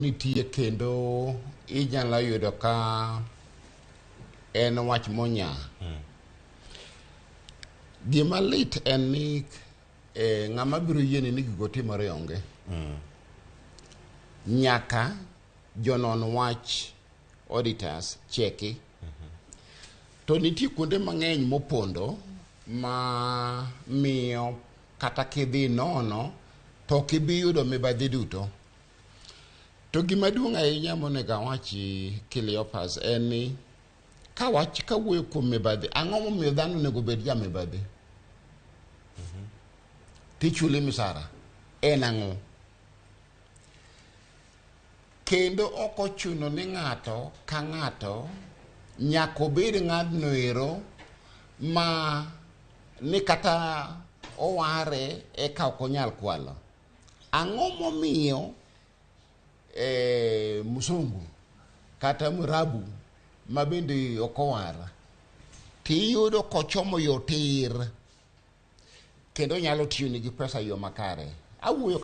Nitie kendo inyalo yudo ka en wach monya. Gima lit en ni ng'ama biro yieni ni gigo timore onge. Nyaka jonon wach auditors cheki. To nitie kuonde mang'eny mopondo ma miyo kata kidhi nono to ok ibi yudo mibadhi duto. To gima duong' ahinya monego awachi Cleophas en ni ka wach kawuoyo kuom mibadhi, ang'o momiyo dhano onego bed ja mibadhi? Tichuli misara en ang'o? Kendo ok ochuno ni ng'ato ka ng'ato nyaka obed ng'atno ero ma ni kata oware eka ok onyal kwalo. Ang'o momiyo msungu kata mrabu ma bende ok owar tiyudo kochomo yo tir kendo nyalo tiyo nigi pesa yo makare? Awuoyo